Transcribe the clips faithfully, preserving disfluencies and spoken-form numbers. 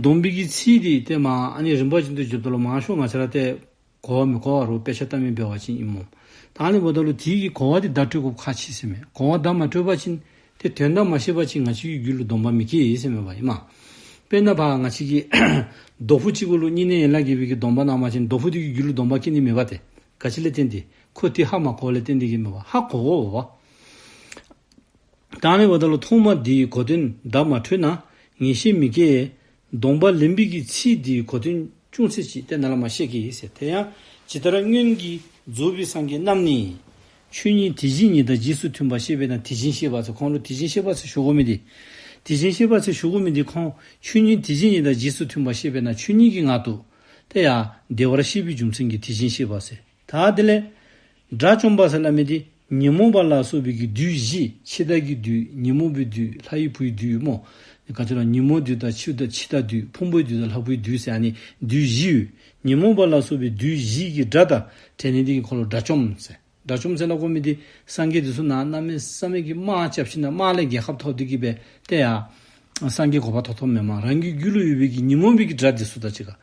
སྡོམ་པའི་གི་ཚིག་འདི་ཏེ་མ་ཨ་ནི་རིམ་པ་བཞིན་དུ་འཇུགཔ་ད་ལུ་མང་ཤོས་ང་བཅས་ར་ཏེ་གོ་བ་མི་གོ་བ་རུང་དཔེ་ཆ་ལྟ་མི་འབད་བ་ཅིན་ཨིན་སྨོ། ད་ཨ་ནི་འབདཝ་ད་ལུ་དེ་གི་གོ་བ་འདི་བརྡ་སྤྲོད་དགོཔ་ཁག་ཆེ་ཟེར་མས། གོ་བ་བརྡ་མ་སྤྲོད་པ་ཅིན་ཏེ་དོན་དག་མ་ཤེས་པ་ཅིན་ང་བཅས་ཀྱི་རྒྱུད་ལུ་སྡོམ་པ་མི་སྐྱེ་ཟེར་མས་པ་ཨིན་མས། དཔེར་ན་ཕར་ང་བཅས་ཀྱིས་རྡོ་ཕུང་གཅིག་གུ་ལུ་བསྙེན་གནས་ཡན་ལག་བརྒྱད་པའི་གི་སྡོམ་པ་གནང་བ་ཅིན་རྡོ་ཕུང་དེ་གིས་རྒྱུད་ལུ་སྡོམ་པ་སྐྱེ་ནི་མེད་པ་ཏེ། ག་ཅི་ལས་བརྟེན་ཏེ། ཁོ་དེ་ཧ་མ་གོ་བ་ལས་བརྟེན་ཏེ་གི་མེད་པ། ཧ་གོ་གོ་བ། ད་ཨ་ནི་འབདཝ་ད་ལུ་ཐོག་མ་དེའི་གོ་དོན་བརྡ་མ་འཕྲོད་ན་ངེས་ཤེས་མི་སྐྱེ། སྡོམ་པ་ལེན་པའི་གི་ཚིག་དེའི་གོ་དོན་ཅུང་ཟད་ཅིག་ཏེ་ནཱ་ལས་མར་བཤད་གེ་ཟེར། དེ་ཡང་ཇི་ལྟར་སྔོན་གྱི་རྫོགས་པའི་སངས་རྒྱས་རྣམས་ནི། ཆོས་ཉིད་དེ་བཞིན་ཉིད་དང་རྗེས་སུ་མཐུན་པ་ཤེས་པས་ན། དེ་བཞིན་གཤེགས་པ་ཟེར། ཁོང་ལུ་དེ་བཞིན་གཤེགས་པ་ཟེར་ཞུ་དགོ་མི་འདི། དེ་བཞིན་གཤེགས་པ་ཟེར་ཞུ་དགོ་མི་འདི་ཁོང་ཆོས་ཉིད་དེ་བཞིན་ཉིད་དང་རྗེས་སུ་མཐུན་པ་ཤེས་པས་ན། ཆོས་ཉིད་ཀྱི་ངང་དུ་ཏེ་ཡང་བདེ་བར་གཤེགས་པའི་རྒྱུ་མཚན་གྱིས་དེ་བཞིན་གཤེགས་པ་ཟེར། ད་དེ་ལས་དགྲ་བཅོམ་པ་ཟེར་སླབ་མི་འདི་ཉོན་མོངས་པ་ལ་སོགས་པའི་གི་བདུད་བཞི། འཆི་བདག་གི་བདུད། ཉོན་མོངས་པའི་བདུད། ལྷ་ཡི་བུའི་བདུད་སྨོ། ག་ཅི་ལོ། ཉོན་མོངས་བདུད་དང་འཆི་བདག་འཆི་བདག་བདུད། ཕུང་པོའི་བདུད་དང་ལྷ་བུའི་བདུད་ཟེར་ཨ་ནི་བདུད་བཞི་ཡོད། ཉོན་མོངས་པ་ལ་སོགས་པའི་བདུད་བཞི་གི་དགྲ་དང་བྲལ་ནི་འདི་གིས་ཁོ་ལུ་དགྲ་བཅོམ་ཟེར། དགྲ་བཅོམ་ཟེར་སླབ་དགོ་མི་འདི་སངས་རྒྱས་འདི་ཚུ་ནང་གནམ་མེད་ས་མེད་ཀྱི་དམག་རྐྱབ་ཞིནམ་ལས་དམག་ལས་རྒྱལ་ཁ་ཐོབ་སྟེ་གི་སྦེ་ཏེ་ཡང་སངས་རྒྱས་གོ་འཕང་ཐོབ་ཐོབ་མེན་མས། རང་གི་རྒྱུད་ལུ་ཡོད་པའི་གི་ཉོན་མོངས་པའི་གི་དགྲ་འདི་ཚུ་དང་གཅིག་ཁར།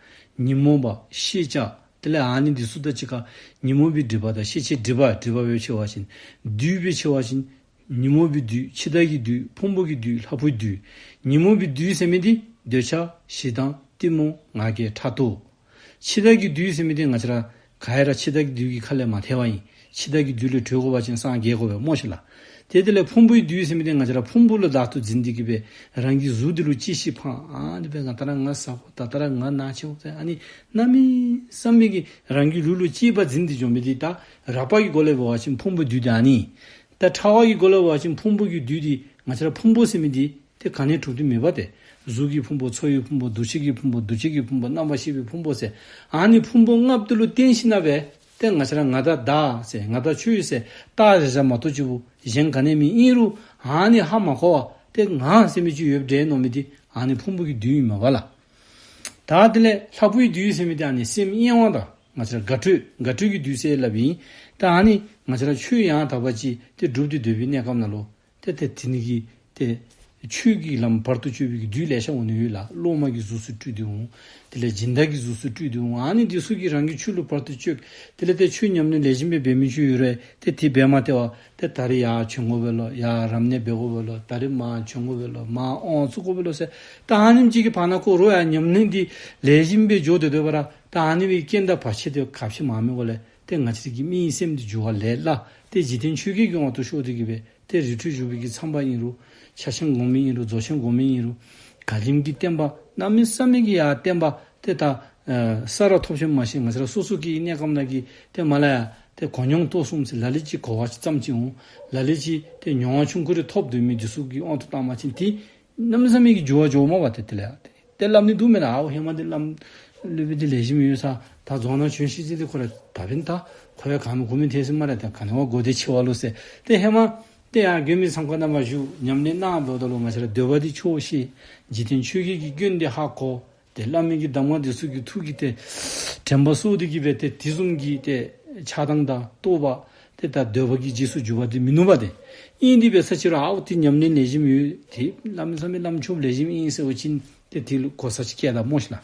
ཉོན་མོངས་པ་ཤེས་བྱ། དེ་ལས་ཨ་ནི་འདི་ཚུ་དང་གཅིག་ཁར་ཉོན་མོངས་པའི་སྒྲིབ་པ་དང་ཤེས་བྱའི་སྒྲིབ་པ། སྒྲིབ་པ་སྦེ་ཕྱེ་བ་ཅིན། བདུད་སྦེ་ཕྱེ་བ་ཅིན། ཉོན་མོངས་པའི་བདུད། འཆི་བདག་གི་བདུད། ཕུང་པོ་གི་བདུད། ལྷ་བུའི་བདུད། ཉོན་མོངས་པའི་བདུད་ཟེར་མི་འདི་འདོད་ཆགས་ཞེ་སྡང་གཏི་མུག་ང་རྒྱལ་ཕྲག་དོག། འཆི་བདག་གི་བདུད་ཟེར་མི་འདི་ང་བཅས་ར་ག་ཡ་ར་འཆི་བདག་གི་བདུད་ཀྱི་ཁ་ལས་མ་ཐལ་བ་ཨིན། འཆི་བདག་གི་བདུད་ལས་གྲོལ་དགོ་པ་ཅིན་སངས་རྒྱས་དགོ་པས་སྨོ་ཤིག་ལགས། དེ་དེ་ལས་ཕུང་པོའི་བདུད་ཟེར་མི་འདི་ང་བཅས་ར་ཕུང་པོ་ལུ་བདག་ཏུ་འཛིན་ཏེ་གི་སྦེ་རང་གི་གཟུགས་འདི་ལུ་གཅེས་ཤིང་ཕངས། ཨ་ནི་སྦེ་ང་ད་ར་ང་ཟ་དགོ། ད་ད་ར་ང་ན་ཆེ་དགོ་ཟེར་ཨ་ནི་གནམ་མེད་ས་མེད་ཀྱི་རང་གི་ལུས་ལུ་གཅེས་པར་འཛིན་ཏེ་འགྱོ་མི་འདི་ད་རགས་པ་གི་སྒོ་ལས་འབད་བ་ཅིན་ཕུང་པོའི་བདུད་འདི་ཨ་ནི། ད་ཕྲ་བ་གི་སྒོ་ལས་འབད་བ་ཅིན་ཕུང་པོ་གི་བདུད་འདི་ང་བཅས་ར་ཕུང་པོ་ཟེར་མི་འདི་ཏེ་ག་ནི་ཡང་གྲུབ་སྟེ་མེད་པ་ཏེ། གཟུགས་ཀྱི་ཕུང་པོ། ཚོར་བའི་ཕུང་པོ། འདུ་ཤེས་ཀྱི་ཕུང་པོ། འདུ་བྱེད་ཀྱི་ཕུང་པོ། རྣམ་པར་ཤེས་པའི་ཕུང་པོ་ཟེར། ཨ་ནི་ཕུང་པོ་ལྔ་པོ་དེ་ལུ་བརྟེན་ཞིནམ་ལས་ཏེ་ང་བཅས་ར་ང་དང་བདག་ཟེར་ང་དང་ཁྱོད་ཟེར་བཏགས་བཞག་བཞགཔ་མ་གཏོགས་ཅིག་པོ་གཞན་ག་ནི་ཡང་མེད། ཨིན་རུང་ཨ་ནི་ཧ་མ་གོ་བར་ཏེ་ང་ཟེར་མི་ཅིག་ཡོདཔ་འདྲས་མནོ་མི་འདི་ཨ་ནི་ཕུང་པོ་གི་བདུད་ཨིན་མས་པ་ལགས། ད་དེ་ལས་ལྷ་བུའི་བདུད་ཟེར་མི་འདི་ཨ་ནི་སེམས་གཡེང་བ་དང་ང་བཅས་ར་དགའ་སྤྲོ་དགའ་སྤྲོ་གི་བདུད་ཟེར་སླབ་ཨིན། ད་ཨ་ནི་ང་བཅས་ར་ཆོས་ཡང་དག་པ་ཅིག་ཏེ་སྒྲུབ་སྟེ་སྡོད་པའི་གནས་སྐབས་ནང་ལུ་ཏེ་ཏེ་དེ་ནི་གི་ཏེ་ཆོས་ཀྱི་ལམ་བར་དུ་གཅོད་པའི་གི་བདུད་ལེ་ཤ་འོང་ནི་ཡོད་ལགས། སློབ་མ་གི་གཟུགས་སུ་སྤྲུལ་ཏེ་འོང་། དེ་ལས་སྦྱིན་བདག་གི་གཟུགས་སུ་སྤྲུལ་ཏེ་འོང་། ཨ་ནི་འདི་ཚུ་གིས་རང་གི་ཆོས་ལུ་བར་དུ་གཅོད། དེ་ལས་ཏེ་ཆོས་ཉམས་ལེན་ལེགས་ཤོམ་སྦེ་འབད་མི་ཅིག་ཡོད་རུང་ཏེ་དེ་འབད་མ་སྟེར་བར་ཏེ་ད་རིས་ཡར་བྱོན་དགོ་པས་ལོ། ཡར་རབ་གནས་འབད་དགོ་པས་ལོ། ད་རིས་མར་བྱོན་དགོ་པས་ལོ། མར་དབང་བཙུགས་དགོ་པས་ལོ་ཟེར། ད་ཨ་ནེམ་ཅིག་གི་བར་ན་ཁོ་ར་ཡང་ཉམས་ལེན་འདི་ལེགས་ཤོམ་སྦེ་འགྱོ་སྟེ་སྡོད་པ་ར་ད་ཨ་ནི་སྦེ་རྐྱེན་དང་བར་ཆད་དེ་ག་ཅི་མང་མི་གོ་ལས་ཏེ་ང་བཅས་ཀྱི་མིའི་སེམས་འདི་འགྱུར་བ་ལས་སླ། ཏེ་འཇིག་རྟེན་ཆོས་བརྒྱད་ཀྱི་དབང་དུ་ཤོར་ཏེ་གི་སྦེ་ཏེ་རི་ཁྲོད་བཞུགས་པའི་གི་མཚམས་པ་ཨིན་རུང་ཕྱག་ཆེན་སྒོམ་མི་ཨིན་རུང་རྫོགས་ཆེན་སྒོམ་མི་ཨིན་རུང་བཀའ་གདམས་ཀྱི་བསྟན་པ་གནམ་མེད་ས་མེད་ཀྱི་ཡར་བསྟན་པ་ཏེ་ད་ཨ་ས་ར་ཐོབ་ཆེན་མ་ཤེས། ང་བཅས་ར་སོ་སོ་གི་གནས་སྐབས་ནང་གི་ཏེ་མ་ལ་ཡ་ཏེ་གོ་མྱོང་ཏོག་གསུམ་ཟེར་ལ་ལུ་ཅིག་གོ་བ་ཙམ་ཅིག་འོང་། ལ་ལུ་ཅིག་ཏེ་མྱོང་བ་ཆུང་ཀུ་རེ་ཐོབ་སྡོད་མི་འདི་ཚུ་གི་དབང་དུ་བཏང་བ་ཅིན་ཏེ་གནམ་མེད་ས་མེད་ཀྱི་འགྱུར་བ་འགྱོཝ་མས་པ། ཏེ་དེ་ལས་ཏེ་ཏེ་སླབ་ནི་འདུག་མེན་ན། ཨའོ་ཧེ་མ་འདི་བླམ་སློབ་དཔོན་འདི་ལེགས་ཤོམ་ཡོད་ས་ད་རྫོང་ནང་བྱོན་ཤིག་ཟེར་ཏེ་ཁོ་ར་ད་འབདན་ད་ཁོ་ཡང་ག་མི་གོ་མི་ཐལ་ཟེར་སྨ་རེ། ད་ག་ནི་བ་གོ་བདེ་ཆེ་བ་ལོ་ཟེར། ཏེ་ཧེ་མ་ཏེ་ཡར་མགོན་པོའི་ཚང་ཁ་ནང་མར་བཞུགས་ཉམས་ལེན་གནང་འབདཝ་ད་ལུ་ང་བཅས་ར་འདོད་པ་འདི་ཆོག་ཤེས། འཇིག་རྟེན་ཆོས་བརྒྱད་ཀྱི་སྐྱོན་འདི་ཧ་གོ། ཏེ་བླ་མའི་གི་གདམས་ངག་འདི་ཚུ་གི་ཐུགས་ཀྱི་ཏེ་དྲན་པ་གསོ་སྟེ་གི་སྦེ་ཏེ་དེ་བཟུམ་གྱི་ཏེ་ཆགས་སྡང་དང་རྟོག་པ་ཏེ་ད་འདོད་པ་གི་རྗེས་སུ་འཇུག་པ་འདི་མིན་ནུག་པ། ཏེ་ཨིན་ཏེ་འབད་ས་ཅིག་རུང་ཨའོ་ཏེ་ཉམས་ལེན་ལེགས་ཤོམ་ཡོད། ཏེ་གནམ་མེད་ས་མེད་བླམ་ཆོསཔ་ལེགས་ཤོམ་ཨིན་ཟེར་བ་ཅིན་ཏེ་དེ་ལུ་གོ་ས་ཅིག་བསྐྱལ་ད་སྨོ་ཤིག་ལགས།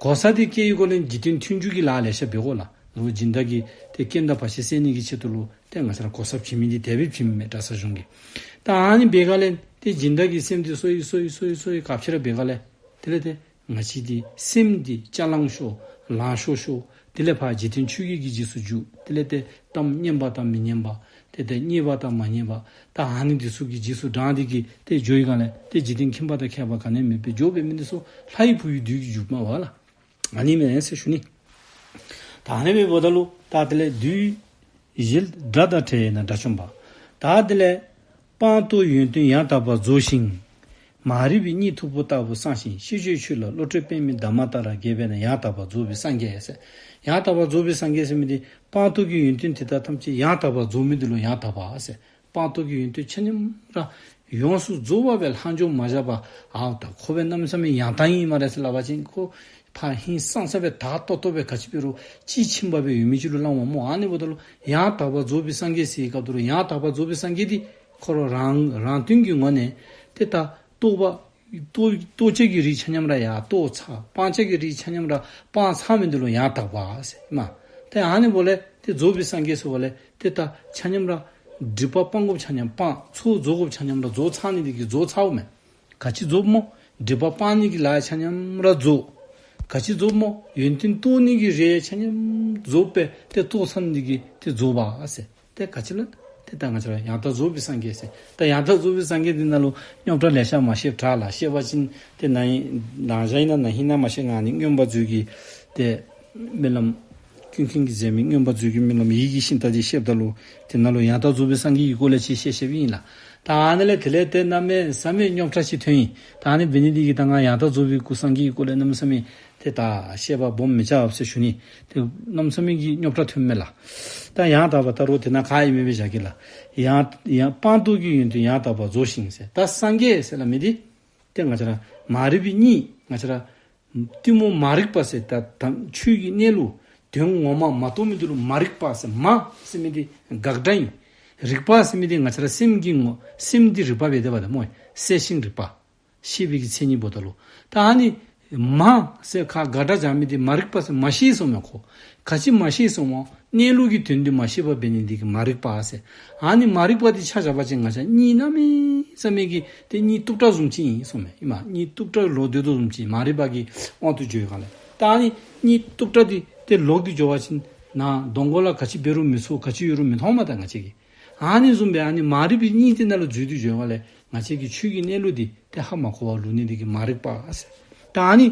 གོ་ས་འདི་བསྐྱལ་བའི་སྒོ་ལས་འཇིག་རྟེན་མཐུན་འཇུག་གི་ལཱ་ལེ་ཤ་འབད་དགོ་ལགས། རོགས་སྦྱིན་བདག་གི་ཏེ་རྐྱེན་དང་བར་ཆད་སེལ་ནི་གི་ཆེད་དུ་ལུ་ཏེ་ང་བཅས་ར་གོ་ས་བྱིན་མི་འདི་དེ་སྦེ་བྱིན་མི་མས་གྲྭ་ཚང་གཞུང་གིས། ད་ཨ་ནི་འབད་ག་ལས་ཏེ་སྦྱིན་བདག་གི་སེམས་འདི་གསོ་ཡི་གསོ་ཡི་གསོ་ཡི་གསོ་ཡི་ག་ཅི་ར་འབད་ག་ལས་དེ་ལས་ཏེ་ང་བཅས་འདི་སེམས་འདི་ཅ་ལང་ཤོར་ལང་ཤོར་ཤོར། དེ་ལས་ཕར་འཇིག་རྟེན་ཆོས་བརྒྱད་ཀྱི་རྗེས་སུ་འཇུག། དེ་ལས་ཏེ་གཏམ་སྙན་པ་དང་མི་སྙན་པ། ཏེ་ཏེ་རྙེད་པ་དང་མ་རྙེད་པ། ད་ཨ་ནི་འདི་ཚུ་གི་རྗེས་སུ་འབྲངས་ཏེ་གི་ཏེ་འགྱོ་བའི་སྒང་ལས་ཏེ་འཇིག་རྟེན་ཁྱིམ་པ་དང་ཁྱད་པར་ག་ནི་ཡང་མེད་པའི་འགྱོ་བའི་མི་འདི་ཚུ་ལྷ་ཡི་བུ་ཡི་བདུད་ཀྱིས་འཇུག་མ་པ་ལགས། ཨ་ནི་མེན་ཟེར་ཞུ་ནི། ད་ཨ་ནི་འབདཝ་ད་ལུ་ད་དེ་ལས་བདུད་བཞིའི་དགྲ་དང་བྲལ་ན་དགྲ་བཅོམ་པ། ད་དེ་ལས་སྤངས་རྟོགས་ཡོན་ཏན་ཡང་དག་པར་རྫོགས་ཤིང་། མ་རིག་པའི་གཉིད་མཐུག་པོ་ལྟ་བུ་སངས་ཤིང་། ཤེས་བྱའི་ཆོས་ལ་བློ་གྲོས་པདྨའི་འདབ་མ་ལྟར་རྒྱས་པས་ན་ཡང་དག་པར་རྫོགས་པའི་སངས་རྒྱས་ཟེར། ཡང་དག་པར་རྫོགས་པའི་སངས་རྒྱས་ཟེར་མི་འདི་སྤངས་རྟོགས་ཀྱི་ཡོན་ཏན་དེ་དག་ཐམས་ཅད་ཡང་དག་པར་རྫོགས་མི་འདི་ལུ་ཡང་དག་པ་ཟེར། སྤངས་རྟོགས་ཀྱི་ཡོན་ཏན་ཆ་མཉམ་ར་ཡོངས་སུ་རྫོགས་པ་སྦེ་ལྷག་འཕྲོ་མ་བཞག་པར་ཨའོ་ད་ཁོ་སྦེ་གནམ་མེད་ས་མེད་ཡང་དག་ཨིན་སྨ་རེ་ཟེར་སླབ་པ་ཅིན་ཁོ་ཕར་ཧིང་སངས་ས་སྦེ་དག་ཏོག་ཏོ་སྦེ་ག་ཅི་འབད་རུང་དཔྱིས་ཕྱིན་པ་སྦེ་ཡོད་མི་ཅིག་ལུ་སླབ་འོང་སྨོ། ཨ་ནི་འབདཝ་ད་ལུ་ཡང་དག་པར་རྫོགས་པའི་སངས་རྒྱས་ཟེར་བའི་སྐབས་དེ་ལུ་ཡང་དག་པར་རྫོགས་པའི་སངས་རྒྱས་འདི་ཁོ་ར་རང་རང་དོན་གྱི་ངོས་ནས་ཏེ་ད་རྟོགས་པ་ ལྟོ་ལྟོ་བཅའ་གི་རིགས་ཆ་མཉམ་ར་ཡར་ལྟོ་ཚར། སྤང་བྱ་གི་རིགས་ཆ་མཉམ་ར་སྤང་ཚར་མི་འདི་ལུ་ཡང་དག་པ་ཟེར་ཨིན་མས། ཏེ་ཨ་ནི་འབདཝ་ལས་ཏེ་རྫོགས་པའི་སངས་རྒྱས་ཟེརཝ་ལས་ཏེ་ད་ཆ་མཉམ་ར་སྒྲིབ་པ་སྤང་དགོཔ་ཆ་མཉམ་སྤང་། ཚོགས་རྫོགས་དགོཔ་ཆ་མཉམ་ར་རྫོགས་ཚར་ནི་འདི་གིས་རྫོགས་ཚརཝ་མས། ག་ཅི་རྫོགསཔ་སྨོ། སྒྲིབ་པ་སྤང་ནི་གི་ལཱ་ཆ་མཉམ་ར་རྫོགས། ག་ཅི་རྫོགསཔ་སྨོ། ཡོན་ཏན་རྟོགས་ནི་གི་རིགས་ཆ་མཉམ་རྫོགས་པས་ཏེ་རྟོགས་ཚར་ནི་འདི་གིས་ཏེ་རྫོགས་པ་ཟེར། ཏེ་ག་ཅི་ལོ། ཏེ་ད་ང་བཅས་ར་ཡང་དག་རྫོགས་པའི་སངས་རྒྱས་ཟེར། ད་ཡང་དག་རྫོགས་པའི་སངས་རྒྱས་འདི་ནང་ལུ་རྙོག་དྲ་ལེ་ཤ་མ་བཤདཔ་དྲག་ལགས། བཤད་པ་ཅིན་ཏེ་ནཱ་ཨིན་ནཱ་བཞག་ཨིན་ན་ནཱ་ཨིན་ན་མ་ཤེས། ང་ནི་མངོན་པ་མཛོད་ཀྱི་ཏེ་སྨོན་ལམ་ཀུན་མཁྱེན་གྱིས་མཛད་མི་མངོན་པ་མཛོད་ཀྱི་སྨོན་ལམ་ཡིད་ཀྱི་ཤིང་རྟ་འདི་བཤདཔ་ད་ལུ་དེ་ནང་ལུ་ཡང་དག་རྫོགས་པའི་སངས་རྒྱས་ཀྱི་སྐོར་ལས་ཅིག་བཤད་བཤདཔ་ཨིན་ལགས། ད་ཨ་ནི་ལས་དེ་ལས་ཏེ་གནམ་མེད་ས་མེད་རྙོག་དྲ་ཅིག་ཐོན་ཡི། ད་ཨ་ནི་འབད་ནི་འདི་གིས་ད་ང་ཡང་དག་རྫོགས་པའི་སྐུ་སངས་རྒྱས་ཀྱི་སྐོར་ལས་གནམ་མེད་ས་མེད་ཏེ་ད་བཤད་པ་སྦོམ་མི་རྐྱབ་ཟེར་ཞུ་ནི། ཏེ་གནམ་མེད་ས་མེད་ཀྱི་རྙོག་དྲ་ཐོནམ་མས་ལགས། ད་ཡང་དག་པ་ད་རུང་དེ་ནང་ག་ཨིན་མས་སྦེ་བཞག་གེ་ལགས། ཡང་ཡང་སྤངས་རྟོགས་ཀྱི་ཡོན་ཏན་ཡང་དག་པར་རྫོགས་ཤིང་ཟེར། ད་སངས་རྒྱས་ཟེར་སླབ་མི་འདི་ཏེ་ང་བཅས་ར་མ་རིག་པའི་གཉིད། ང་བཅས་ར་གཏི་མུག་མ་རིག་པ་ཟེར། ད་ད་ཆོས་ཀྱི་གནས་ལུགས་དོན་ངོ་མ་མ་རྟོགས་མི་འདི་ལུ་མ་རིག་པ་ཟེར། མ་ཟེར་མི་འདི་དགག་སྒྲ་ཨིན། རིག་པ་ཟེར་མི་འདི་ང་བཅས་ར་སེམས་ཀྱི་ངོ་། སེམས་འདི་རིག་པ་སྦེ་དེ་འབདཝ་ད་སྨོ། གསལ་ཞིང་རིག་པ། ཤེས་པའི་གི་མཚན་ཉིད་འབདཝ་ད་ལུ། ད་ཨ་ནི་མ་ཟེར་ཁ་དགག་སྒྲ་སྦྱར་མི་འདི་མ་རིག་པ་ཟེར་མ་ཤེས་གསུངམ་མས་ཁོ། ག་ཅི་མ་ཤེས་གསུངམ་སྨོ། གནས་ལུགས་ཀྱི་དོན་འདི་མ་ཤེས་པ་འབད་ནི་འདི་གིས་མ་རིག་པ་ཟེར། ཨ་ནི་མ་རིག་པ་འདི་ཆ་བཞག་པ་ཅིན་ང་བཅས་གཉིད་གནམ་མེད་ས་མེད་ཀྱི་ཏེ་གཉིད་སྟུག་དྲགས་བཟུམ་ཅིག་ཨིན་གསུངམ་མས། ཨིན་མས། གཉིད་སྟུག་དྲགས་ལོག་སྟེ་སྡོདཔ་བཟུམ་ཅིག་མ་རིག་པ་གི་དབང་དུ་བྱས་པའི་སྒང་ལས། ད་ཨ་ནི་གཉིད་སྟུག་དྲགས་འདི་ཏེ་ལོག་སྟེ་འགྱོ་བ་ཅིན་ནཱ་གདོང་ཁ་ལུ་ག་ཅི་འབད་རུང་མི་ཚོར། ག་ཅི་ཡོད་རུང་མི་མཐོང་མས་ད་ང་བཅས་ཀྱིས། ཨ་ནི་བཟུམ་སྦེ་ཨ་ནི་མ་རིག་པའི་གཉིད་དེ་ནང་ལུ་འཛུལ་ཏེ་འགྱོ་བ་ལས་ང་བཅས་ཀྱི་ཆོས་ཀྱི་གནས་ལུགས་འདི་ཏེ་ཧ་མ་གོ་བར་ལུས་ནི་འདི་གིས་མ་རིག་པ་ཟེར། ད་ཨ་ནི་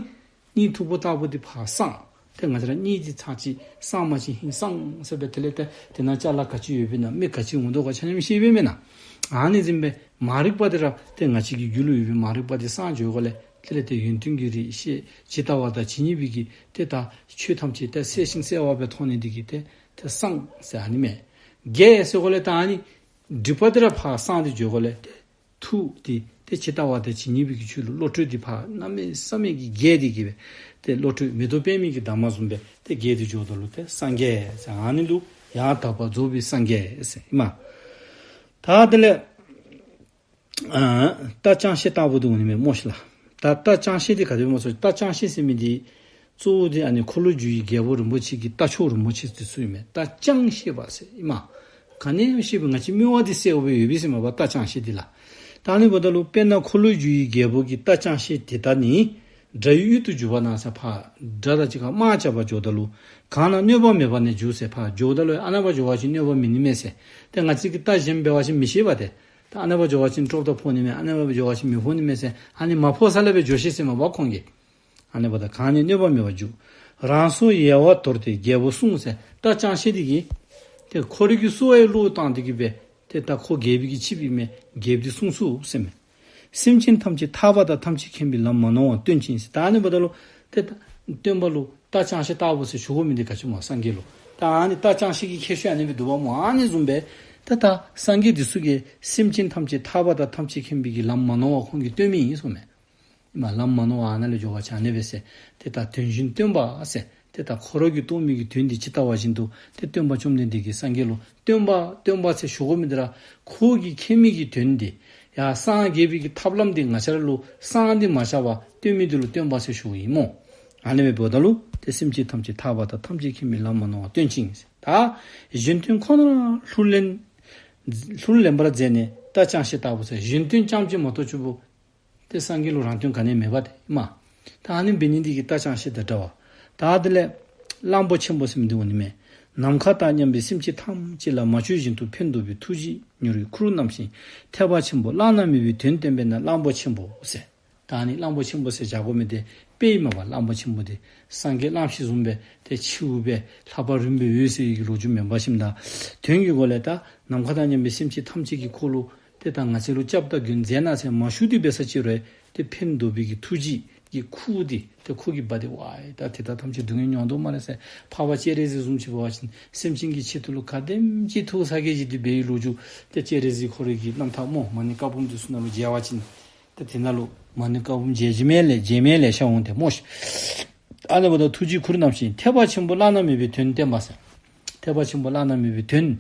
གཉིད་འཐུག་པོ་ལྟ་བུ་འདི་ཕར་སངས། ཏེ་ང་བཅས་ར་གཉིད་འདི་ཚར་གཅིག་སངས་མ་གཅིག་ཧིང་སངས་ཟེར་སྦེ་དེ་ལས་ཏེ་དེ་ནང་ཅ་ལ་ག་ཅི་ཡོདཔ་ཨིན་ན་མི་ག་ཅི་འོང་དོ་ག་ཆ་མཉམ་ཤེསཔ་མེན་ན། ཨ་ནི་བཟུམ་སྦེ་མ་རིག་པ་འདི་ར་ཏེ་ང་བཅས་ཀྱི་རྒྱུད་ལུ་ཡོད་པའི་མ་རིག་པ་འདི་སངས་འགྱོ་དགོ་ལས། དེ་ལས་ཏེ་ཡོན་ཏན་གྱི་རིགས་ཤེས་ཇི་ལྟ་བ་དང་ཇི་སྙེད་པའི་གི་ཏེ་ད་ཆོས་ཐམས་ཅད་ཏེ་གསལ་ཞིང་གསལ་བ་སྦེ་མཐོང་ནི་འདི་གིས་ཏེ་ཏེ་སངས་ཟེར་ཨ་ནི་མས། རྒྱས་ཟེར་དགོ་ལས་ད་ཨ་ནི་སྒྲིབ་པ་འདི་ར་ཕར་སངས་ཏེ་འགྱོ་དགོ་ལས་ཏེ་ཐུགས་འདི་ཏེ་ཇི་ལྟ་བ་དང་ཇི་སྙེད་པའི་གི་ཆོས་ལུ་བློ་གྲོས་འདི་ཕར་གནམ་མེད་ས་མེད་ཀྱི་རྒྱས་ཏེ་གི་སྦེ་ཏེ་བློ་གྲོས་མེ་ཏོག་པདྨའི་གི་འདབ་མ་བཟུམ་སྦེ་ཏེ་རྒྱས་ཏེ་འགྱོཝ་ད་ལུ་ཏེ་སངས་རྒྱས་ཟེར་ཨ་ནི་ལུ་ཡང་དག་པར་རྫོགས་པའི་སངས་རྒྱས་ཟེར་ཨིན་མས། ད་དེ་ལས་ཨ་རྟ་ཅང་ཤེས་ལྟ་བུ་འདི་འོང་ནི་མས་སྨོ་ཤིག་ལགས། ད་རྟ་ཅང་ཤེས་འདི་ག་དེ་སྨོ་ཟེར། རྟ་ཅང་ཤེས་ཟེར་མི་འདི་གཙོ་བོ་འདི་ཨ་ནི་འཁོར་ལོས་སྒྱུར་བའི་རྒྱལ་པོ་རིན་པོ་ཆེ་གི་རྟ་མཆོག་རིན་པོ་ཆེ་འདི་ཚུ་ཨིན་མས། རྟ་ཅང་ཤེས་པ་ཟེར་ཨིན་མས། ག་ནི་ཤེས་པའི་ང་བཅས་སྨེ་བ་འདི་གསལཝ་སྦེ་ཡོད་པས་ཟེར་མས་པ་རྟ་ཅང་ཤེས་འདི་ལགས། ད་ཨ་ནི་འབདཝ་ད་ལུ་དཔེར་ན་འཁོར་ལོས་སྒྱུར་བའི་རྒྱལ་པོ་གི་རྟ་ཅང་ཤེས་དེ་དག་ནི་དགྲ་ཡི་ཡུལ་དུ་འཇུག་པ་ན་ཟེར་ཕར་དགྲ་དང་གཅིག་ཁར་དམག་རྐྱབ་པར་འགྱོཝ་ད་ལུ་གང་ན་གནོད་པ་མེད་པ་ནས་རྒྱུག་ཟེར། ཕར་འགྱོཝ་ད་ལུ་ཨ་ནཱ་བར་འགྱོ་བ་ཅིན་གནོད་པ་མེད་ནི་མས་ཟེར། ཏེ་ང་བཅས་ཀྱིས་རྟ་གཞན་འབད་བ་ཅིན་མི་ཤེས་པས་ཏེ། ད་ཨ་ནཱ་བར་འགྱོ་བ་ཅིན་ཀྲོབ་ཏ་ཕོག་ནི་མས། ཨ་ནཱ་བར་འགྱོ་བ་ཅིན་མི་ཕོག་ནི་མས་ཟེར། ཨ་ནི་མ་ཕོག་ས་ལས་སྦེ་འགྱོ་ཤིག་ཟེར་མས་པ་ཁོང་གིས། ཨ་ནི་འབདཝ་ད་གང་ནས་གནོད་པ་མེད་པར་རྒྱུག། རང་སྲོག་ཡལ་བར་དོར་ཏེ་རྒྱལ་པོ་བསྲུང་ཟེར། རྟ་ཅང་ཤེས་འདི་གིས་ཏེ་ཁོ་རའི་གི་སྲོག་ཡང་བློས་བཏང་སྟེ་གི་སྦེ་ཏེ་ད་ཁོ་རྒྱལ་པོའི་གི་ཆིབས་ཨིན་མས། རྒྱལཔོ་འདི་བསྲུང་ཚུགས་ཟེར་མས། སེམས་ཅན་ཐམས་ཅད་ཐར་པ་དང་ཐམས་ཅད་མཁྱེན་པའི་ལམ་མ་ནོར་བར་སྟོན་ཅིང་ཟེར། ད་ཨ་ནི་འབདཝ་ད་ལུ་ཏེ་ད་སྟོན་པ་ལུ་རྟ་ཅང་ཤེས་ལྟ་བུ་ཟེར་ཞུ་དགོ་མི་འདི་ག་ཅི་སྨོ་སངས་རྒྱས་ལུ། ད་ཨ་ནི་རྟ་ཅང་ཤེས་ཀྱི་ཁྱད་ཆོས་ཨ་ནི་སྦེ་འདུག་པ་སྨོ། ཨ་ནི་བཟུམ་སྦེ་ཏེ་ད་སངས་རྒྱས་འདི་ཚུ་གིས་སེམས་ཅན་ཐམས་ཅད་ཐར་པ་དང་ཐམས་ཅད་མཁྱེན་པའི་གི་ལམ་མ་ནོར་བར་ཁོང་གིས་སྟོན་མི་ཨིན་གསུངམ་མས། མ་ལམ་མ་ནོར་བ་ཨ་ནཱ་ལས་འགྱོ་བ་ཅིན་ཨ་ནི་སྦེ་ཟེར། ཏེ་ད་དོན་བཞིན་སྟོན་པ་ཟེར། ཏེ་ད་ཁོ་ར་གིས་རྟོགས་མི་གི་དོན་འདི་ཇི་ལྟ་བ་བཞིན་དུ་ཏེ་སྟོན་པ་བཅོམ་ལྡན་འདས་ཀྱིས་སངས་རྒྱས་ལུ་སྟོན་པ་སྟོན་པ་ཟེར་ཞུ་དགོ་མི་འདི་ར་ཁོ་གིས་མཁྱེན་མི་གི་དོན་འདི་ཡང་སངས་རྒྱས་པའི་གི་ཐབས་ལམ་འདི་ང་བཅས་ར་ལུ་སངས་འདི་མ་བྱ་བར་སྟོན་མི་འདི་ལུ་སྟོན་པ་ཟེར་ཞུཝ་ཨིན་སྨོ། ཨ་ནི་སྦེ་འབདཝ་ད་ལུ་ཏེ་སེམས་ཅན་ཐམས་ཅད་ཐར་པ་དང་ཐམས་ཅད་མཁྱེན་པའི་ལམ་མ་ནོར་བར་སྟོན་ཅིང་ཟེར། ད་གཞན་དོན་ཁོ་ནར་ལྷུར་ལེན་ལྷུར་ལེན་པར་མཛད་ནས་རྟ་ཅང་ཤེས་ལྟ་བུ་ཟེར། གཞན་དོན་རྐྱངམ་ཅིག་མ་གཏོགས་ཆུ་བོ་ཏེ་སངས་རྒྱས་ལུ་རང་དོན་ག་ནི་མེད་པ་ཏེ་མ། ད་ཨ་ནི་འབད་ནི་འདི་གིས་རྟ་ཅང་ཤེས་དང་འདྲ་བ། ད་དེ་ལས་གླང་པོ་ཆེན་པོ་ཟེར་མི་འདི་འོང་ནི་མས། ནམ་མཁའ་དང་མཉམ་པའི་སེམས་ཅན་ཐམས་ཅད་ལ་མ་བཅོས་བཞིན་དུ་ཕན་འདོགས་པའི་ཐུགས་རྗེ་མྱུར་བའི་ཁུར་བསྣམས་ཤིང་ཐེག་པ་ཆེན་པོ་བླ་ན་མེད་པའི་དོན་བསྟན་པས་ན་གླང་པོ་ཆེན་པོ་ཟེར། ད་ཨ་ནི་གླང་པོ་ཆེན་པོ་ཟེར་བཞག་དགོ་མི་འདི་དཔེ་ཨིན་མས་པ། གླང་པོ་ཆེན་པོ་འདི་སངས་རྒྱས་གླང་ཤེས་བཟུམ་སྦེ་ཏེ་མཆེཝ་སྦེ་ལྷ་པ་རིངམ་སྦེ་ཡོད་ཟེར་བའི་གི་ལོ་རྒྱུས་མེན་པ་ཞིནམ་ད། དོན་གྱི་སྒོ་ལས་ད་ནམ་མཁའ་དང་མཉམ་པའི་སེམས་ཅན་ཐམས་ཅད་ཀྱིས་ཁོ་ལུ་ཏེ་ད་ང་བཅས་ལུ་སྐྱབས་དང་མགོན་མཛད་གནང་ཟེར་མ་ཞུ་སྟེ་འབད་ས་ཅིག་རུང་ཏེ་ཕན་འདོགས་པའི་གི་ཐུགས་རྗེ་གི་ཁུར་འདི་ཏེ་ཁོ་གིས་འབག་སྟེ་ཝའི་ད་དེ་དག་ཐམས་ཅད་སྡུག་བསྔལ་མྱོང་དོ་སྨ་རེ་ཟེར། འཕགས་པ་སྤྱན་རས་གཟིགས་བཟུམ་ཅིག་འབད་བ་ཅིན་སེམས་ཅན་གྱི་ཆེད་དུ་ལུ་ག་དེམ་ཅིག་ཐུགས་ས་གི་ཅིག་ཏེ་འབད་བའི་ལོ་རྒྱུས་ཏེ་སྤྱན་རས་གཟིགས་ཁོ་རའི་གི་རྣམ་ཐར་སྨོ། མ་ཎི་བཀའ་འབུམ་འདི་ཚུ་ནང་ལུ་མཇལ་བ་ཅིན་ཏེ་དེ་ནང་ལུ་མ་ཎི་བཀའ་འབུམ་མཇལ་མཇལ་མི་ལེ་མཇལ་མི་ལེ་ཤ་འོང་སྟེ་སྨོ་ཤིག། ཨ་ནི་འབདཝ་ད་ཐུགས་རྗེའི་ཁུར་བསྣམས་ཤིང་ཐེག་པ་ཆེན་པོ་བླ་ན་མེད་པའི་དོན་བསྟན་པ་ཟེར། ཐེག་པ་ཆེན་པོ་བླ་ན་མེད་པའི་དོན་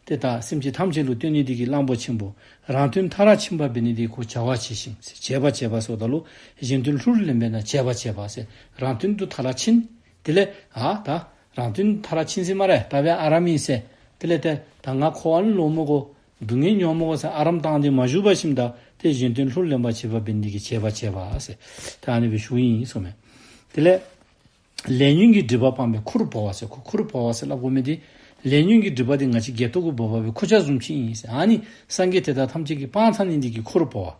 ཏེ་ད་སེམས་ཅན་ཐམས་ཅད་ལུ་སྟོན་ནི་འདི་གིས་གླང་པོ་ཆེན་པོ། རང་དོན་མཐར་ཕྱིན་པ་འབད་ནི་འདི་ཁོ་བྱ་བ་བྱས་ཤིང་ཟེར། བྱས་པ་བྱས་པ་ཟེརཝ་ད་ལུ་གཞན་དོན་ལྷུར་ལེན་པས་ན་བྱས་པ་བྱས་པ་ཟེར། རང་དོན་དུ་མཐར་ཕྱིན། དེ་ལས་ཨ་ད་རང་དོན་མཐར་ཕྱིན་ཟེར་སྨ་རེ། ད་འབད་ཨ་རམ་ཨིན་ཟེར། དེ་ལས་ཏེ་ད་ང་འཁོར་བ་ལུ་ལོག་མི་དགོ། སྡུག་བསྔལ་མྱོང་མི་དགོ་ཟེར་ཨ་རམ་བཏང་སྟེ་མ་བཞུགས་པར་ཞིནམ་ད་ཏེ་གཞན་དོན་ལྷུར་ལེན་པ་བྱེད་པ་འབད་ནི་འདི་གིས་བྱས་པ་བྱས་པ་ཟེར། ད་ཨ་ནི་སྦེ་ཞུཝ་ཨིན་གསུངམ་མས། དེ་ལས་ལས་ཉོན་གྱི་སྒྲིབ་པ་སྤངས་པས་ཁུར་བོར་བ་ཟེར། ཁོ་ཁུར་བོར་བ་ཟེར་སླབ་དགོ་མི་འདི་ལས་ཉོན་གྱི་སྒྲིབ་པ་འདི་ང་བཅས་སྒལ་ཏོ་གུ་འབག་པའི་ཁུར་ཆ་བཟུམ་ཅིག་ཨིན་ཟེར། ཨ་ནི་སངས་རྒྱས་དེ་དག་ཐམས་ཅད་ཀྱིས་སྤངས་ཚར་ནི་འདི་གིས་ཁུར་བོར་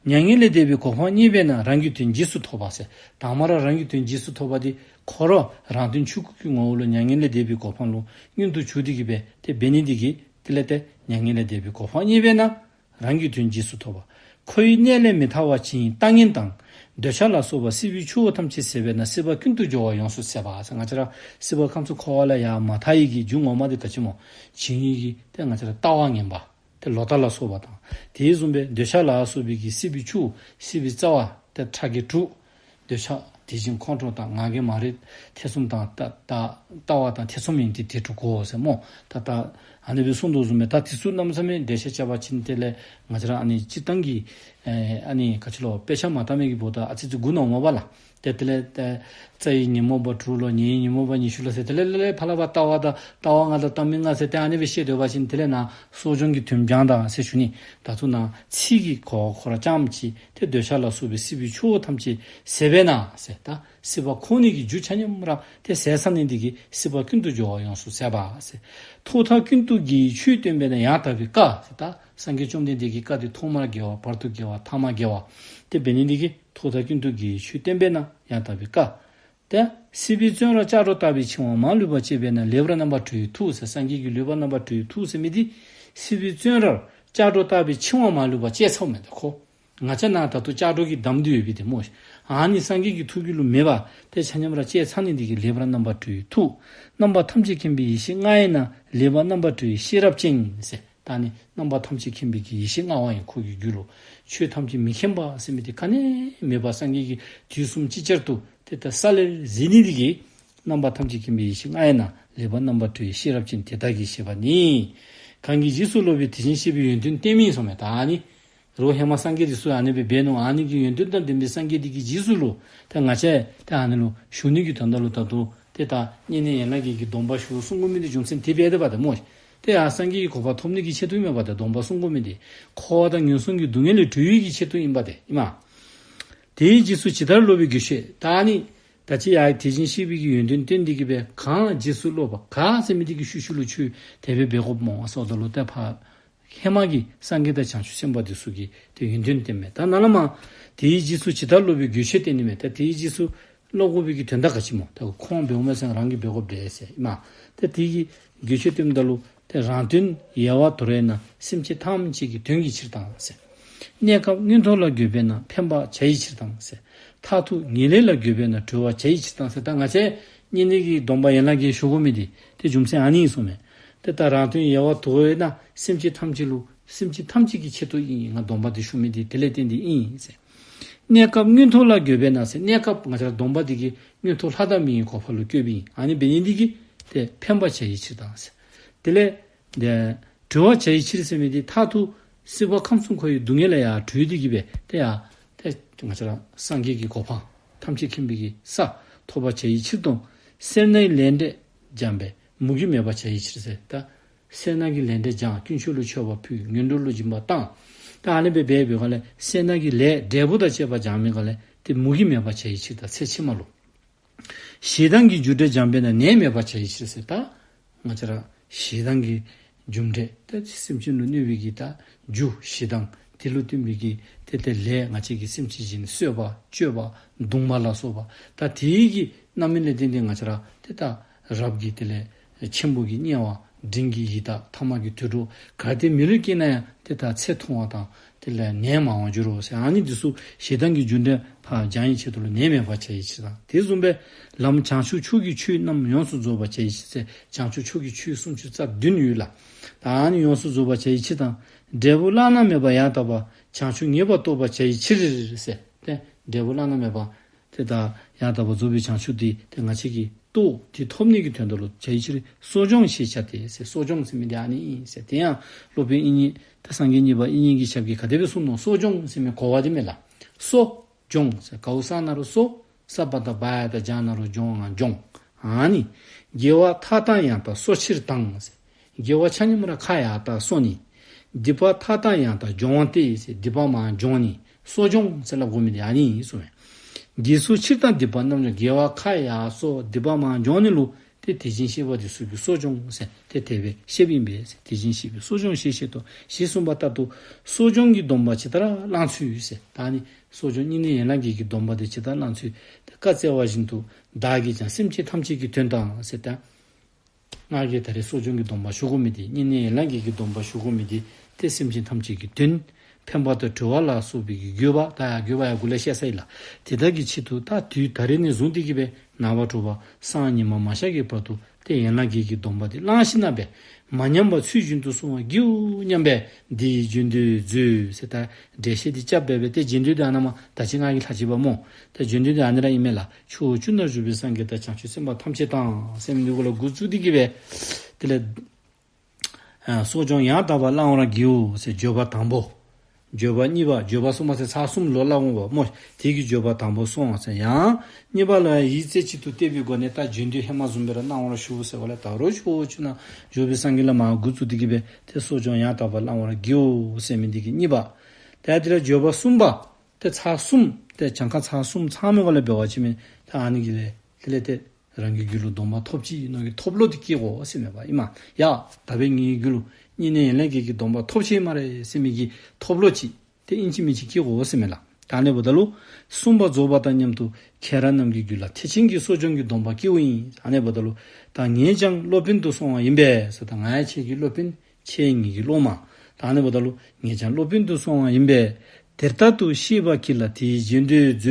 བ། མྱ་ངན་ལས་འདས་པའི་གོ་འཕང་བརྙེས་པས་ན་རང་གི་དོན་རྗེས་སུ་ཐོབ་པ་ཟེར། དང་པ་ར་རང་གི་དོན་རྗེས་སུ་ཐོབ་པ་འདི་ཁོ་ར་རང་དོན་ཆོས་སྐུ་གི་ངོ་བོ་ལུ་མྱ་ངན་ལས་འདས་པའི་གོ་འཕང་ལུ་མངོན་དུ་གྱུར་ཏེ་གི་སྦེ་ཏེ་འབད་ནི་འདི་གིས་དེ་ལས་ཏེ་མྱ་ངན་ལས་འདས་པའི་གོ་འཕང་བརྙེས་པས་ན་རང་གི་དོན་རྗེས་སུ་ཐོབ་པ། འཁོར་བའི་གནས་ལས་མི་ཐར་བར་བྱིང་བའི་ལྟ་ངན་དང་། འདོད་ཆགས་ལ་སོགས་པ་སྲིད་པའི་ཆུ་བོ་ཐམས་ཅད་ཟད་པས་ན་སྲིད་པ་ཀུན་ཏུ་སྦྱོར་བ་ཡོངས་སུ་ཟད་པ་ཟེར། ང་བཅས་ར་སྲིད་པ་ཁམས་གསུམ་འཁོར་བ་ལས་ཡར་མ་ཐར་བའི་གི་རྒྱུ་ངོ་མ་འདི་ག་ཅི་སྨོ། བྱིང་བའི་གི་ཏེ་ང་བཅས་ར་ལྟ་བ་ངན་པ་ཏེ་ལོག་ལྟ་ལ་སོགས་པ་དང་དེ་བཟུམ་སྦེ་འདོད་ཆགས་ལ་སོགས་པའི་གི་སྲིད་པའི་ཆུ་སྲིད་པའི་རྩ་བ་ཏེ་ཁྲག་གི་དྲུག། འདོད་ཆགས་དེ་བཞིན་ཁོང་ཁྲོ་དང་ང་རྒྱལ་མ་རིག་ཐེ་ཚོམ་དང་ལྟ་ལྟ་ལྟ་བ་དང་ཐེ་ཚོམ་ཨིན་ཏེ་དེ་དྲུག་གོ་ཟེར་སྨོ། ད་ད་ཨ་ནི་སྦེ་གསུངས་དོ་བཟུམ་སྦེ་ད་དེ་ཚུ་གནམ་མེད་ས་མེད་འགྲེལ་བཤད་རྐྱབ་པ་ཅིན་དེ་ལས་ང་བཅས་ར་ཨ་ནི་སྤྱིར་བཏང་གི་ཨ་ནི་ག་ཅི་ལོ་དཔེ་ཆ་མ་བལྟ་མི་གི་འབདཝ་ད་ཨ་ཙི་ཙི་མགུ་ནང་འོང་པ་ལགས། ཏེ་དེ་ལས་ཏེ་རྩ་བའི་ཉོན་མོངས་པ་དྲུག་ལོ། ཉེ་བའི་ཉོན་མོངས་པ་ཉི་ཤུ་ལོ་ཟེར་དེ་ལས་ལས་ལས་ཕར་ལས་ཕར་ལྟ་བ་དང་ལྟ་བ་ལྔ་དང་ལྟ་མིན་ལྔ་ཟེར་ཏེ་ཨ་ནི་སྦེ་བཤད་སྡོད་པ་ཅིན་དེ་ལས་ནཱ་གསོ་སྦྱོང་གི་དོན་སྦྱང་དང་ཟེར་ཞུ་ནི། ད་ཚུ་ནཱ་ཚིག་གི་གོ་བ་ཁོ་ར་རྐྱངམ་ཅིག་ཏེ་འདོད་ཆགས་ལ་སོགས་པའི་སྲིད་པའི་ཆུ་བོ་ཐམས་ཅད་ཟད་པས་ན་ཟེར། ད་སྲིད་པ་འཁོར་ནི་གི་རྒྱུ་ཆ་མཉམ་ར་ཏེ་ཟད་ཚར་ནི་འདི་གིས་སྲིད་པ་ཀུན་ཏུ་སྦྱོར་བ་ཡོངས་སུ་ཟད་པ་ཟེར། ཐོག་མཐའ་ཀུན་ཏུ་དགེ་བའི་ཆོས་སྟོན་པས་ན་ཡང་དག་པའི་བཀའ་ཟེར། ད་སངས་རྒྱས་བཅོམ་ལྡན་འདས་ཀྱི་བཀའ་འདི་ཐོག་མར་དགེ་བ། བར་དུ་དགེ་བ། ཐ་མར་དགེ་བ། ཏེ་འབད་ནི་འདི་གིས་ཐོག་མཐའ་ཀུན་ཏུ་དགེ་བའི་ཆོས་སྟོན་པས་ན་ཡང་དག་པའི་བཀའ། ཏེ་སྲིད་པའི་བཙོན་རར་ལྕགས་སྒྲོག་ལྟ་བུའི་འཆིང་བ་མ་ལུས་པ་བཅད་པས་ན་ལེགས་པར་རྣམ་པར་གྲོལ་བའི་ཐུགས་ཟེར། སངས་རྒྱས་ཀྱིས་ལེགས་པར་རྣམ་པར་གྲོལ་བའི་ཐུགས་ཟེར་མི་འདི་སྲིད་པའི་བཙོན་རར་ལྕགས་སྒྲོག་ལྟ་བུའི་འཆིང་བ་མ་ལུས་པ་བཅད་ཚརཝ་མས། ད་ཁོ་ང་བཅས་ནཱ་ད་ལྟོ་ལྕགས་སྒྲོག་གིས་བསྡམས་ཏེ་ཡོད་པའི་དེ་སྨོ། ཨ་ནི་སངས་རྒྱས་ཀྱི་ཐུགས་རྒྱུད་ལུ་མེད་པ་ཏེ་ཆ་མཉམ་ར་བཅད་ཚར་ནི་འདི་གིས་ལེགས་པར་རྣམ་པར་གྲོལ་བའི་ཐུགས། རྣམ་པ་ཐམས་ཅད་མཁྱེན་པའི་ཡེ་ཤེས་མངའ་བས་ན་ལེགས་པར་རྣམ་པར་གྲོལ་བའི་ཤེས་རབ་ཅན་ཟེར། ད་ནི་རྣམ་པ་ཐམས་ཅད་མཁྱེན་པའི་གི་ཡེ་ཤེས་མངའ་བ་ཨིན། ཁོ་གི་རྒྱུད་ལུ་ཆོས་ཐམས་ཅད་མི་མཁྱེན་པ་ཟེར་མི་འདི་ག་ནི་མེད་པར་སངས་རྒྱས་ཀྱིས་དུས་གསུམ་ཅིག་ཅར་དུ་ཏེ་ད་ས་ལེར་གཟིགས་ནི་འདི་གིས་རྣམ་པ་ཐམས་ཅད་མཁྱེན་པའི་ཡེ་ཤེས་མངའ་བས་ན་ལེགས་པར་རྣམ་པར་གྲོལ་བའི་ཤེས་རབ་ཅན། དེ་དག་གི་ཞེས་པ་ནི། གང་གི་རྗེས་སུ་སློབ་པའི་དེ་བཞིན་གཤེགས་པའི་ཡོན་ཏན་བསྟན་མིན་གསུངམ་མས། ད་ཨ་ནི་རོགས་ཧེ་མ་སངས་རྒྱས་འདི་ཚུ་ཨ་ནི་སྦེ་འབད་ནུག། ཨ་ནི་གི་ཡོན་ཏན་དང་ལྡན་པའི་སངས་རྒྱས་འདི་གི་རྗེས་སུ་ལུ་ཏེ་ང་བཅས་ཏེ་ཨ་ནི་ལུ་ཞུ་ནི་གི་དོན་དག་ལུ་ད་ལྟོ་ཏེ་ད་བསྙེན་གནས་ཡན་ལག་བརྒྱད་ཀྱི་སྡོམ་པ་ཞུ་གསུང་དགོ་མི་འདི་རྒྱུ་མཚན་དེ་སྦེ་དེ་སྦེ་ཏེ་སྨོ། ཏེ་ཡར་སངས་རྒྱས་ཀྱི་གོ་འཕང་ཐོབ་ནི་གི་ཆེད་དུ་ཨིན་མས་པ། ཏེ་སྡོམ་པ་བསྲུང་དགོ་མི་འདི་འཁོར་བ་དང་ངན་སོང་གི་སྡུག་བསྔལ་ལས་གྲོལ་བའི་གི་ཆེད་དུ་ཨིན་པ་ཏེ་ཨིན་མས། དེའི་རྗེས་སུ་ཇི་ལྟར་སློབ་པའི་རྒྱུ་ཤེས། ད་ཨ་ནི་ད་ཅི་ཡར་དེ་བཞིན་གཤེགས་པའི་གི་ཡོན་ཏན་བསྟན་འདི་གིས་སྦེ་གང་རྗེས་སུ་སློབ་པ་ག་ཟེར་མི་འདི་གི་ཤུལ་ཤུལ་ལུ་ཁྱོད་དེ་སྦེ་འབད་དགོཔ་སྨོ་ཟེརཝ་ད་ལུ་ཏེ་ཕར་ཧེ་མ་གི་སངས་རྒྱས་དང་བྱང་ཆུབ་སེམས་དཔའ་འདི་ཚུ་གི་ཏེ་ཡོན་ཏན་བསྟན་མས། ད་ནཱ་ལས་མར་དེའི་རྗེས་སུ་ཇི་ལྟར་སློབ་པའི་རྒྱུ་ཤེས་བསྟན་ནི་མས། ད་དེའི་རྗེས་སུ་སློབ་དགོ་པའི་གི་དོན་དག་ག་ཅི་སྨོ། ད་ཁོང་འབདཝ་མེན་ཟེར་རང་གིས་འབད་དགོཔ་འདྲས་ཟེར་ཨིན་མས། ད་དེ་གི་རྒྱུ་ཤེས་བསྟནམ་ད་ལུ་ཏེ་རང་དོན་ཡལ་བར་དོར་བས་ན་སེམས་ཅན་ཐམས་ཅད་ཀྱི་དོན་གྱི་ཕྱིར་དང་ཟེར། གནས་སྐབས་མངོན་མཐོ་ལ་འགོད་པས་ན་ཕན་པར་བྱ་བའི་ཕྱིར་དང་ཟེར། མཐར་ཐུག་ངེས་ལེགས་ལ་འགོད་པས་ན་གྲོལ་བར་བྱ་བའི་ཕྱིར་དང་ཟེར། ད་ང་བཅས་བསྙེན་གནས་ཀྱི་སྡོམ་པ་ཡན་ལག་བརྒྱད་ཞུ་དགོ་མི་འདི་ཏེ་རྒྱུ་མཚན་ཨ་ནི་ཨིན་གསུངམ་མས། ཏེ་ད་རང་དོན་ཡལ་བར་དོར་བས་ན་སེམས་ཅན་ཐམས་ཅད་ལུ་སེམས་ཅན་ཐམས་ཅད་ཀྱི་ཆེད་དུ་ཨིན། ང་སྡོམ་པ་འདི་ཞུ་མི་འདི་དེ་ལས་བརྟེན་ཏེ་ཨིན་ཟེར། གནས་སྐབས་མངོན་མཐོ་ལ་འགོད་པས་ན་ཟེར། གནས་སྐབས་ང་བཅས་ར་སྡོམ་པ་འདི་གིས་མངོན་མཐོ་ལྷ་དང་མིའི་གོ་འཕང་ལུ་བཀོདཔ་ཨིན། ཨ་ནི་འབད་ནི་འདི་གིས་ཏེ་ཕན་པར་བྱ་བའི་ཕྱིར་དང་ཟེར། དེ་ལས་ཏེ་གྲོལ་བར་བྱ་བའི་ཕྱིར་ཟེར་མི་འདི་མཐར་ཐུག་སྲིད་པ་ཁམས་གསུམ་འཁོར་བའི་སྡུག་བསྔལ་ལས་ཡར་གྲོལ་ཏེ་གི་སྦེ་ཏེ་ཡར་ཏེ་ང་བཅས་ར་སངས་རྒྱས་ཀྱི་གོ་འཕང་ཐམས་ཅད་མཁྱེན་པའི་གི་ས་ཐོབ་པར་བྱ་བའི་ཕྱིར་དང་། སེར་སྣའི་ལས་འབྲས་སྦྱངས་པས་མུ་གེ་མེད་པར་བྱ་བའི་ཕྱིར་ཟེར། ད་སེར་སྣ་གི་ལས་འབྲས་སྦྱང་། དཀོན་མཆོག་ལུ་མཆོད་པ་ཕུལ། ངན་འགྲོ་ལུ་སྦྱིན་པ་བཏང་། ད་ཨ་ནི་སྦེ་འབད་བའི་སྒང་ལས་སེར་སྣ་གི་ལས་འབྲས་བུ་དང་བཅས་པ་སྦྱངས་མི་སྒང་ལས་ཏེ་མུ་གེ་མེད་པར་བྱ་བའི་ཕྱིར་དང་ཚེ་ཕྱི་མ་ལུ། ཞེ་སྡང་གི་རྒྱུ་འབྲས་སྦྱངས་པས་ན་ནད་མེད་པར་བྱ་བའི་ཕྱིར་ཟེར། ད་ང་བཅས་ར་ཞེ་སྡང་གི་རྒྱུ་འབྲས་ད་སེམས་ཅན་ལུ་གནོད་པའི་གི་ད་རྒྱུ་ཞེ་སྡང་དེ་ལུ་བརྟེན་པའི་གི་ཏེ་ཏེ་ལས་ང་བཅས་ཀྱི་སེམས་ཅན་གཞན་གསོད་པ་གཅོད་པ་རྡུང་བ་ལ་སོགས་པ་ད་དེའི་གི་རྣམ་སྨིན་ལས་བརྟེན་ཏེ་ང་བཅས་ར་ཏེ་ད་རབ་ཀྱི་དེ་ལས་ཆེན་པོ་གི་དམྱལ་བ། འབྲིང་གི་ཡི་དྭགས། ཐ་མ་གི་དུད་འགྲོ། གལ་ཏེ་མི་ལུས་སྐྱེས་ན་ཡང་ཏེ་ད་ཚེ་ཐུང་བ་དང་དེ་ལས་ནད་མང་བར་འགྱུར་རོ་ཟེར། ཨ་ནི་འདི་ཚུ་ཞེ་སྡང་གི་རྒྱུ་འབྲས་ཕར་སྦྱང་བའི་ཆེད་དུ་ལུ་ནད་མེད་པར་བྱ་བའི་ཕྱིར་དང་། དེ་བཟུམ་སྦེ་ལམ་བྱང་ཆུབ་མཆོག་གི་ཆོས་རྣམས་ཡོངས་སུ་རྫོགས་པར་བྱ་བའི་ཕྱིར་ཟེར། བྱང་ཆུབ་མཆོག་གི་ཆོས་སུམ་ཅུ་རྩ་བདུན་ཡོད་ལགས། ད་ཨ་ནི་ཡོངས་སུ་རྫོགས་པར་བྱ་བའི་ཕྱིར་དང་། འབྲས་བུ་བླ་ན་མེད་པ་ཡང་དག་པ་བྱང་ཆུབ་ངེས་པར་རྟོགས་པར་བྱ་བའི་ཕྱིར་ཟེར། ཏེ་འབྲས་བུ་བླ་ན་མེད་པ་ ཏེ་ད་ཡང་དག་པར་རྫོགས་པའི་བྱང་ཆུབ་འདི་ཏེ་ང་བཅས་ཀྱིས་ཏོ་འདི་ཐོབ་ནི་གི་དོན་དུ་ལུ་བྱ་བའི་ཕྱིར་གསོ་སྦྱོང་ཞེས་བྱ་སྟེ་ཟེར། གསོ་སྦྱོང་ཟེར་མི་འདི་ཨ་ནི་ཨིན་ཟེར། དེ་ཡང་སློབ་དཔོན་དབྱིག་གཉེན་ད་སངས་རྒྱས་གཉིས་པ་དབྱིག་གཉེན་གྱི་ཞབས་ཀྱིས་ག་དེ་སྦེ་གསུངས་ནུག། གསོ་སྦྱོང་ཟེར་མི་གོ་བ་འདི་མས་ལགས། གསོ་སྦྱོང་ཟེར་གའུ་ས་ན་རོ་གསོ། ས་པ་ད་བ་ཡ་ད་བྱ་ན་རོ་སྦྱོ་ང་སྦྱོང་། ཨ་ནི་དགེ་བ་མཐའ་དག་ཡང་དག་གསོ་ཕྱིར་དང་ཟེར། དགེ་བ་ཆ་མཉམ་ར་ཁ་ཡར་བཏང་གསོ་ནི། སྡིག་པ་མཐའ་དག་ཡང་དག་སྦྱོང་བ་སྟེ་ཟེར། སྡིག་པ་མར་སྦྱོང་ནི་གསོ་སྦྱོང་ཟེར་སླབ་དགོ་མི་འདི་ཨ་ནི་ཨིན་གསུངས་པས། དགེ་གསོ་ཕྱིར་དང་སྡིག་པ་རྣམ་སྦྱོང་། དགེ་བ་ཁ་ཡར་གསོ་སྡིག་པ་མར་སྦྱོང་ནི་ལུ་ཏེ་དེ་བཞིན་གཤེགས་པ་འདི་ཚུ་གིས་གསོ་སྦྱོང་ཟེར་ཏེ་དེ་སྦེ་བཤདཔ་ཨིན་པས་ཟེར། དེ་བཞིན་གཤེགས་པའི་གསོ་སྦྱོང་ཞེས་བཤད་དོ། ཞེས་གསུངས་པ་ལྟར་དུ་གསོ་སྦྱོང་གི་སྡོམ་པ་ཇི་ལྟར་བླང་ཚུལ་ཟེར། ད་ནི་གསོ་སྦྱོང་བསྙེན་གནས་ཡན་ལག་བརྒྱད་ཀྱི་སྡོམ་པ་འདི་ཇི་ལྟར་བླང་ཚུལ། ཏེ་བཀའ་སྩལ་བ་བཞིན་དུ་བདག་གིས་ཀྱང་སེམས་ཅན་ཐམས་ཅད་ཀྱི་དོན་དང་ཟེར། ད་ང་གིས་ད་རེས་གསོ་སྦྱོང་གི་སྡོམ་པ་ཞུ་དགོ་མི་འདི་བསྙེན་གནས་ཡན་ལག་བརྒྱད་ཀྱི་སྡོམ་པ་ཞུ་དགོ་མི་འདི་ཏེ་སེམས་ཅན་ཐམས་ཅད་ཀྱི་དོན། ཕན་པ་དང་གྲོལ་བ་ལ་སོགས་པའི་གི་དགོས་པ་ད་ཡང་དགོས་པ་ཡང་འགོ་ལས་བཤད་ཚར་ཡི་ལགས། དེ་དག་གི་ཆེད་དུ་ད་དུས་ད་རེས་ནས་བཟུང་སྟེ་གི་སྦེ་ནངས་པ་དྲོ་པ་སང་ཉིན་མ་མ་ཤར་གྱི་བར་དུ་ཏེ་ཡན་ལག་བརྒྱད་ཀྱི་སྡོམ་པ་འདི་བླངས་ཞིནམ་ལས་མ་ཉམས་པར་ཚུལ་བཞིན་དུ་བསྲུང་བར་བགྱིའོ་སྙམ་པས་འདི་ཡི་རྗེས་ཟློས་མཛོད་ཟེར། ད་འགྲེལ་བཤད་འདི་རྐྱབ་སྦེ་སྦེ་ཏེ་རྗེས་ཟློས་འདི་ཨ་ནཱ་མ་ད་ཅི་ང་གིས་ལྷག་ཅི་པ་སྨོ། ད་རྗེས་ཟློས་འདི་ཨ་ནི་ར་ཨིན་མས་ལགས། ཕྱོགས་བཅུ་ན་བཞུགས་པའི་སངས་རྒྱས་དང་། བྱང་ཆུབ་སེམས་དཔའ་ཐམས་ཅད་དང་ཟེར་མི་འདི་གུ་ལུ་འགོ་བཙུགས་ཏེ་གི་སྦེ་དེ་ལས་ཨ་གསོ་སྦྱོང་ཡང་དག་པར་བླང་བར་བགྱིའོ་ཟེར་བརྗོད་པ་དང་པོ། བརྗོད་པ་གཉིས་པ། བརྗོད་པ་གསུམ་པ་ཟེར་ཚར་གསུམ་ལོག་སླབ་འོང་པ་སྨོ། དེ་གི་བརྗོད་པ་དང་པོ་སོང་ཟེར། ཡང་གཉིས་པ་ལུ་ཡང་ཡིད་རྩེ་གཅིག་ཏུ་གཏད་པའི་སྒོ་ནས་ད་རྗེས་ཟློས་ཧེ་མ་བཟུམ་སྦེ་ར་གནང་བར་ཞུ་ཟེར་བ་ལས་ད་རུང་ཕྱོགས་བཅུ་ན་བཞུགས་པའི་སངས་རྒྱས་ལས་མར་འགོ་བཙུགས་ཏེ་གི་སྦེ་ཏེ་གསོ་སྦྱོང་ཡང་དག་པར་བླང་བར་བགྱིའོ་ཟེར་མི་འདི་གི་གཉིས་པ། ཏེ་དེ་ལས་བརྗོད་པ་གསུམ་པ། ཏེ་ཚར་གསུམ་ཏེ་གྱངས་ཁ་ཚར་གསུམ་ཚང་མི་གུ་ལས་འབད་བ་ཅིན་ད་ཨ་ནི་གི་ལས་དེ་ལས་ཏེ་རང་གི་རྒྱུད་ལུ་སྡོམ་པ་ཐོབ་ཅི་མནོ་གི་ཐོབ་བློ་འདི་སྐྱེ་དགོ་ཟེར་མས་པ་ཨིན་མས། ཡ་ད་འབདན་ངེའི་རྒྱུད་ལུ་བསྙེན་གནས་ཡན་ལག་བརྒྱད་ཀྱི་སྡོམ་པ་ཐོབ་ཅི་སྨ་རེ་ཟེར་མི་གི་ཐོབ་བློ་ཅིག་ཏེ་ཨིན་ཅི་མིན་ཅི་སྐྱེ་དགོ་ཟེར་མས་ལགས། ད་ཨ་ནི་འབདཝ་ད་ལུ་གསུམ་པ་རྫོགས་པ་དང་མཉམ་དུ་ཁྱེད་རང་རྣམས་ཀྱི་རྒྱུད་ལ་ཐེག་ཆེན་གྱི་གསོ་སྦྱོང་གི་སྡོམ་པ་སྐྱེའོ་ཨིན། ཨ་ནི་འབདཝ་ད་ལུ་ད་ངེད་ཀྱང་སློབ་དཔོན་དུ་སོང་བ་ཡིན་པས་ཟེར། ད་ང་ཡང་ཁྱེད་ཀྱི་སློབ་དཔོན་ཁྱེད་ངེའི་གི་སློབ་མ། ད་ཨ་ནི་འབདཝ་ད་ལུ་ངེད་ཀྱང་སློབ་དཔོན་དུ་སོང་བ་ཡིན་པས། དེ་ལྟར་དུ་ཤེས་པར་གྱིས་ལ་དེའི་རྗེས་ཟློས་མཛོད་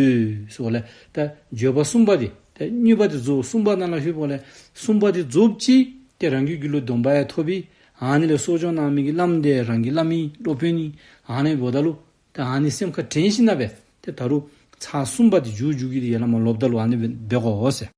ཟེར་བ་ལས་ད་བརྗོད་པ་གསུམ་པ་འདི་ད་གཉིས་པ་འདི་རྫོགས་གསུམ་པ་ནང་ལུ་ལྷོད་པ་ལས་གསུམ་པ་འདི་རྫོགསཔ་ཅིག་ཏེ་རང་གི་རྒྱུད་ལུ་སྡོམ་པ་ཡང་ཐོབ་པས། ཨ་ནི་ལས་གསོ་སྦྱོང་གནང་མི་གི་བླམ་འདི་རང་གི་བླམ་ཨིན་སློབ་དཔོན་ཨིན། ཨ་ནི་འབདཝ་ད་ལུ་ད་ཨ་ནི་སེམས་ཁར་དྲན་ཞིནམ་ལས་ཏེ་ད་རུང་ཚར་གསུམ་པ་འདི་མཇུག་མཇུག་གི་འདི་ཡར་ལས་མར་ལོགཔ་ད་ལུ་ཨ་ནི་འབད་དགོ་ཟེར།